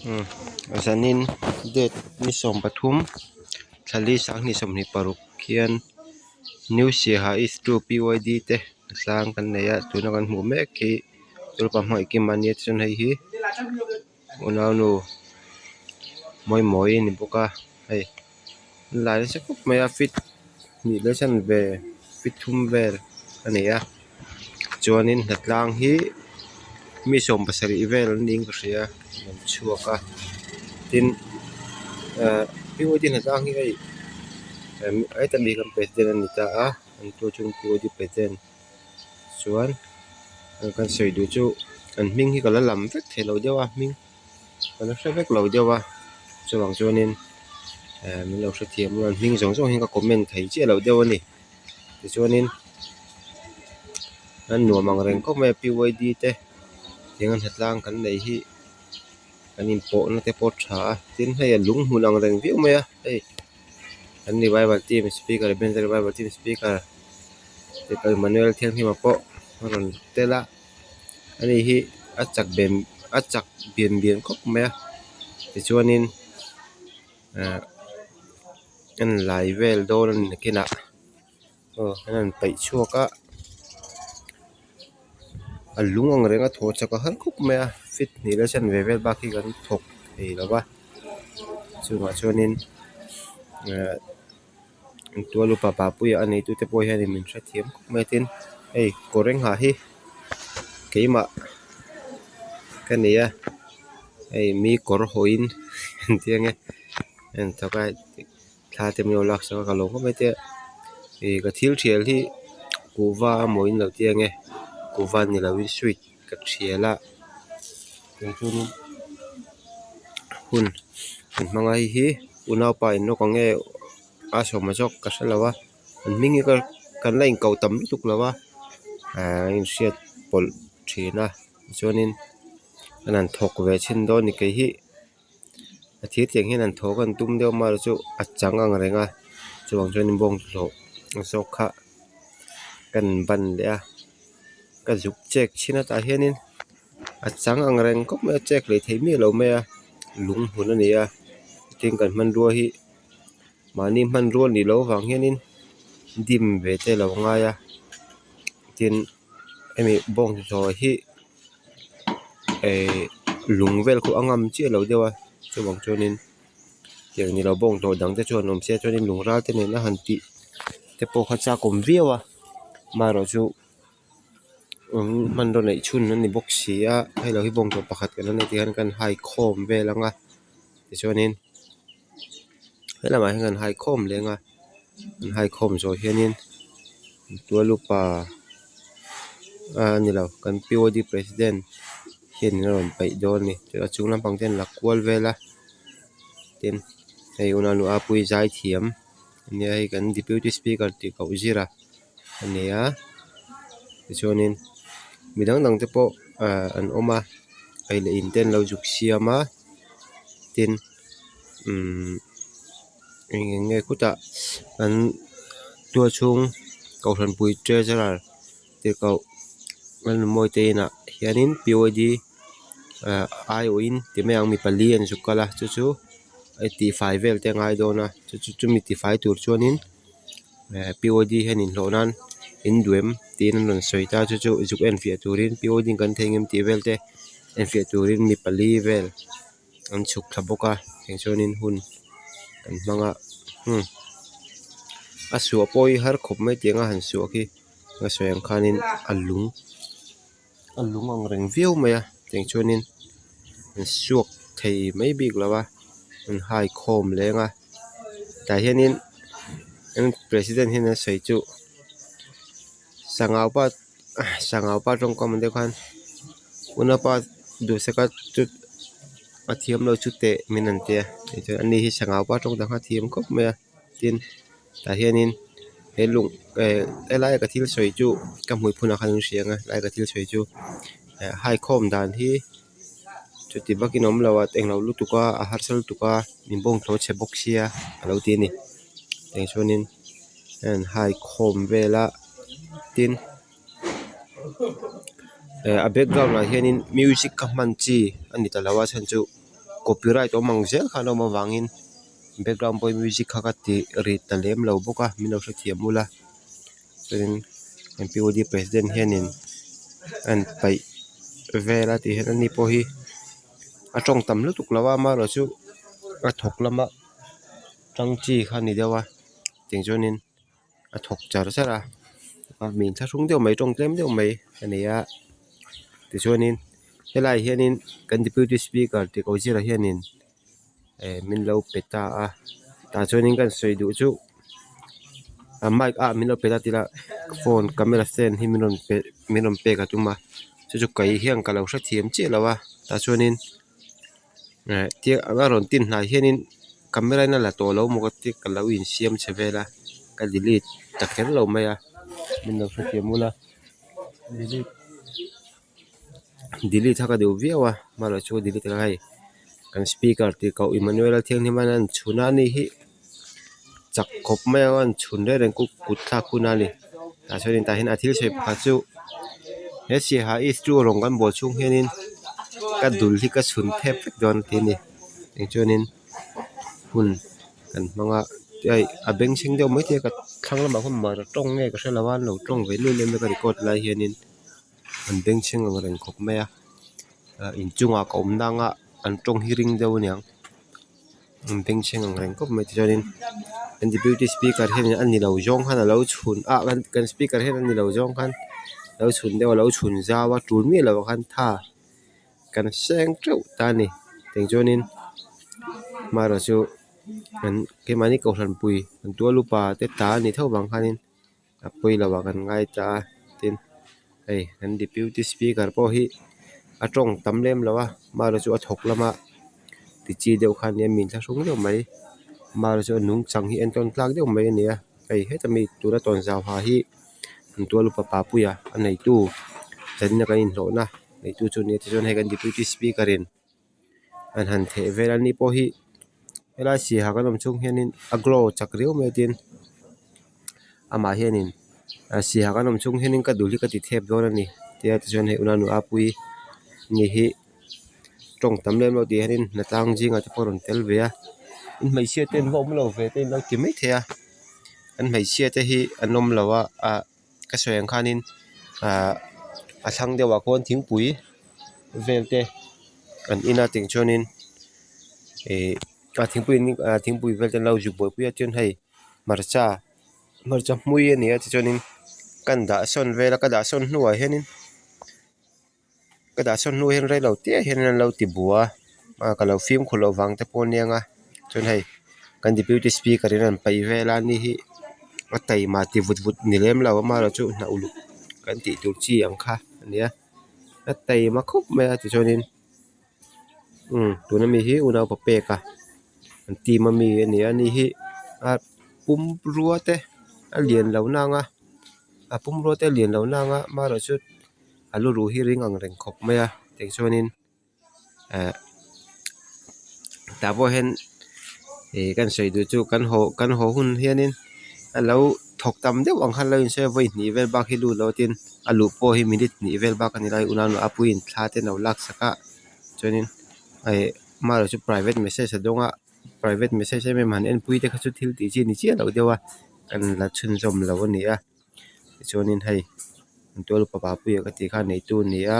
Umm zanin date ni 13 thla li 2026 khian new siaha is to p y d te tlang kan nei a tuna kan hmuh mek hi tualpah hmangaih kim a nia chuan hei hi unaunu mawimawii a ni bawk a hei an lai nasa khawp mai a feet hnih leh chanve feet thum vel a ni a chuanin hnatlang hi mi 70 vel an niin ka hria an chhuak a tin ahh p y d hnatlang hi hei heta mi kan president a ni ta a an tu chu p y d president chuan kan sawi duh chu an hming hi ka la lam vek thei lo deuh a hming ka la hre vek lo deuh a chuvang chuanin eh min lo hrethiam a an hming zawng zawng hi ka comment thei chiah lo deuh a ni tichuanin an nuam ang reng khawp mai a p y d te tiang a hnatlang kan nei hi kan inpawhna te pawh a tha a tin hei a lung hmun ang reng viau mai a hei an revival team speaker revival team speaker Emmanuel Thianghlima pawh a rawn tel a ani hi a chak ben a chak bian bian khawp mai a tichuanin ahh en lai vel dawn a ni nakinah aw an han paih chhuak a a lung ang reng a thaw chak a har khawp mai a feet hnih leh chanve vel bak hi kan thawk thei lo va chungah chuanin ahh tual upa papuia a neitu te pawh hianin min hrethiam khawp mai a tin hei kawr eng ha hi keimah ka ni a hei mi kawr hawhin an ti ange a inthawk a thla te min lo laksak a ka lawm khawp mai te ih ka thil thial hi kuhva amaw in lo ti ange kuhva ni lovin sweet ka thial a tichuanin hun an hmang a hei hi unaupa in rawk ang nge a sawm zawk ka hre lo a an hming hi ka kan la inkoh tam lutuk lo a ahh an inhriat pawlh thin a tichuanin an han thawk ve chhin dawn a ni kei hi a thir tiang hian an thawk an tum deuh amaherawh chu a chang ang reng a chuvang chuanin bawnghlawh zawk kha kan ban leh a ka zuk check chhin a tah hianin a chang ang reng khawp mai a check leh theih miah lo mai a lung hmun a ni a tin kan hmanrua hi mahni hmanrua nih loh avang hianin dim ve te a lo ngai a tin hemi bawnghlawh hi eh lung vel khu a ngam chiah lo deuh a chuvang chuanin tiang ni lo bawnghlawh dang te chuan awm se chuanin lung ral te nen a han tih te pawh kha chak awm viau a amaherawhchu hmanraw neih chhun a ni bawk si a hei lo hi bawnghlawh pakhat kan la nei tih hian kan hai khawm vel ang a tichuanin helamah hian kan hai khawm leng a an hai khawm zawh hianin tual upa ah a ni lo kan p o d president hianin a rawn paih dawn a ni a chung lampang te an la kual vel a tin hei unau nu a pui zai thiam a nia hei kan deputy speaker tih koh zir a a ni a tichuanin mi dang dang te pawh ah an awm a ei leh in te an lo zuk siam a tin umm eng eng nge khutah an tual chhung kohhran pui treasurer tirhkoh lalnunmawii te inah hianin p y d ah aiawhin ti mai ang mi pali an zuk kal a chu chu tihfai vel te a ngai dawn a chu chu chumi tifai tur chuanin eh p y d hian inhlawh nan in duh em tiin an rawn sawi ta chu chu zuk enfiah turin p y d kan thei ang em tih vel te enfiah turin mi pali vel. An chhuk thla bawk a tiang chuanin hun an hmang a hmm a suah pawh hi har khawp mai tiang a han suah khi a sawi ang khanin a lung a lung ang reng viau mai a tiang chuanin an suak thei mai bik lo a an hai khawm leng a tah hianin an president hian a sawi chu sangau pa sangau pa tawngkam ang deuh khan unaupa duhsaka chu a thiam lo chu teh min an tia tichuan ani hi sangau pa tawng dang kha a thiam khawp mai a tin tah hianin he lung eh helaia ka thil sawi chu ka hmui phunah khan an hria ang a helai ka thil sawi chu eh hai khawm dan hi chuti vakin a awm lo a englo lutuk a a harsa lutuk a min bawng thaw chhe bawk sia a lo ti a ni tiang chuanin a in hai khawm vel a tin eh a background ah hianin music kha hman chi a ni ta lo a chhan chu. copyright awm ang zel khan a awm avangin background pawhin music kha ka ti ri ta lem lo bawk a min lo hrethiam ula chuanin kan p o d president hianin a han paih vel a tihian ani pawh hi a tawng tam lutuk lo a amaherawhchu a thawk lama tang chi kha a ni deuh a tiang chuanin a thawk char char a mi inthlahrung deuh mai tawng tlem deuh mai a ni a tichuanin helaiah hianin kan deputy speaker tih ko zirah hianin eh min lo pe ta a tah chuanin kan sawi duh chu a mic ah min lo pe ta tila phone camera stand hi min rawn pe min rawn pek a tum a chu chu kei hian ka lo hrethiam chiah lo a tah chuanin eh tia a rawn tin hnai hianin camera in a la tawh lo maw ka tia ka lo insiam chhe vel a ka delete ta kher lo mai a min lo hrethiam ula delete delete kha ka duh viau a amaherawhchu delete kha hei kan speaker tih koh Emmanuel a thianghlim a an chhun a ni hi chak khawp mai a an chhun reng reng kut kut thlak hun a ni tah chuan tah hian a thil sawi pakhat chu he siaha is chu rawng kan bawl chhung hianin ka dul hi ka chhun thep vek dawn a ti a ni eng chuanin hun kan hmang a hei a bengchheng deuh maithei a ka thlang lamah khawn mara tawng nge ka hrelo a an lo tawng ve nuai nuai mai a ka record lai hianin. An bengchheng ang reng khawp mai a ah inchungah ka awm nang a an tawng hi ring deuh aniang an bengchheng ang reng khawp mai tichuanin an deputy speaker hianin a ni lo zawng khan alo chhun ah kan speaker hian a ni lo zawng khan alo chhun deuh a lo chhun zau a tul miah loh ah khan tha kan seng teuh ta a ni tiang chuanin amaherawhchu kan keimahni kohhran pui an tual upa te ta a nih tho vang khanin. A pawi lo ah kan ngai ta a tin hei kan deputy speaker pawh hi a tawng tam lem lo a amaherawhchu a thawk lama ti chi deuh kha ania mi inthlahrung deuh mai amaherawhchu a nungchang hi entawn tlak deuh mai a ni a hei heta mi tuna tawnzau ha hi an tual upa papuia a neitu zanin a kan inhlawhna neitu chu a ni a tichuan hei kan deputy speaker in. An han theh vel a ni pawh hi helai sirah kan awm chhung hianin a glow chak riau mai a tin amah hianin sirah kan awm chhung hianin ka dul hi ka ti thep dawn a ni tia tichuan hei unau nu Apuii ni hi tawng tam lem lo tih hianin hnatlang zingah te pawh a rawn tel ve a in hmeichhia te an va awm lo ve te in lo ti maithei a an hmeichhia te hi an awm lo a ah. Ka sawi ang khanin ahh a thlang deuhah khuan thingpui vel te an in a tiang chuanin ihh a thingpui ah thingpui vel te an lo zuk buaipui a chuan hei hmarcha hmarcha hmui a ni a tichuanin kan dah sawn vel a ka dah sawn hnuah hianin. Ka dah sawn hnu hian reilo te hian an lo ti bua a ka lo fimkhur loh vang te pawh a nia nga chuan hei kan deputy speaker in a rawn paih vel a ni hi a taima ti vut vut ni lem lo amaherawhchu hna uluk kan tih tur chi ang kha a nia a taima khawp mai a tichuanin umm tuna mi hi unaupa peka an team ami a ni a ni hi a pumrua te a lian lo nang a a pumrua te a lian lo nang a amaherawhchu. A lu ruh hi ring ang reng khawp mai a tiang chuanin eh tah pawh hian ih kan sawi duh chu kan haw kan haw hun hianin a lo thawk tam deuh ang khan lo insawi a vawi hnih vel bak hi lut lo tin a luh pawh hi minute hnih vel bak a ni lai unau a puiin thla te an lo laksak a chuanin ih amaherawhchu private message a dawng a private message em em han enpui te kha chu thil tih chi a ni chiah lo deuh a kan la chhunzawm lo a ni a. Tichuanin hei an tual upa papuia ka tih kha neitu a ni a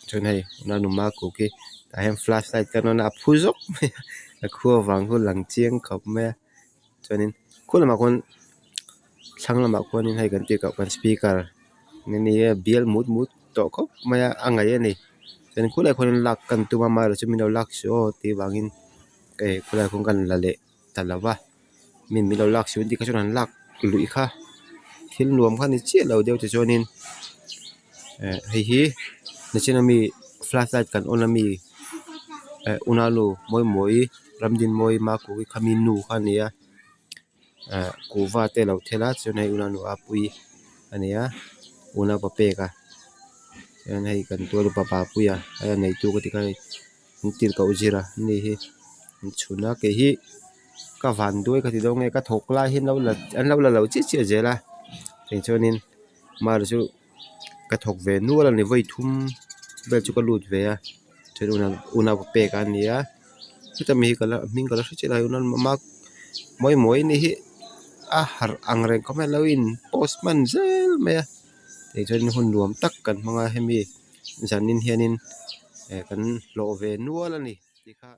chuan hei nunau kuki tah hian flash light kan on a a phu zawk mai a a khua vang chu lang chiang khawp mai a chuanin khu lamah khuan thlang lamah khuanin hei kan tih koh kan speaker ni a bial mut mut tawh khawp mai a a ngaih a ni chuan khulaiah khuanin lak kan tum a amaherawhchu min lo lak suh aw tih vangin hei khulaiah khuan kan la leh ta lo va. Min min lo lak suh tih kha chuan an lak luih kha thil nuam kha a ni chiah lo deuh tichuanin eh hei hi nichin ami flash light kan on ami eh unaunu mawimawi ramdinmawi makuhi kha mi nu kha a ni a eh kuhva te a lo thel a chuan hei unaunu Apuii a ni a unaupa peka chuan hei kan tual upa Papuia hei a neitu ka tih kha hei. An tir koh zir a ni hi an chhun a kei hi ka van duai ka ti dawn nge ka thawk lai hi an lo la an lo la lo chiah chiah zel a tiang chuanin amaherawhchu ka thawk ve nual a ni vawi thum vel chu ka lut ve a chuan unau unaupa pek a ni a. Heta mi hi ka la hming ka la hre chiah lo Mawimawii anih hi a harh ang reng khawp mai a lo in post hman zel mai a tichuan hun nuam tak kan hmang a hemi zanin hianin eh kan hlawh ve nual a ni tih kha.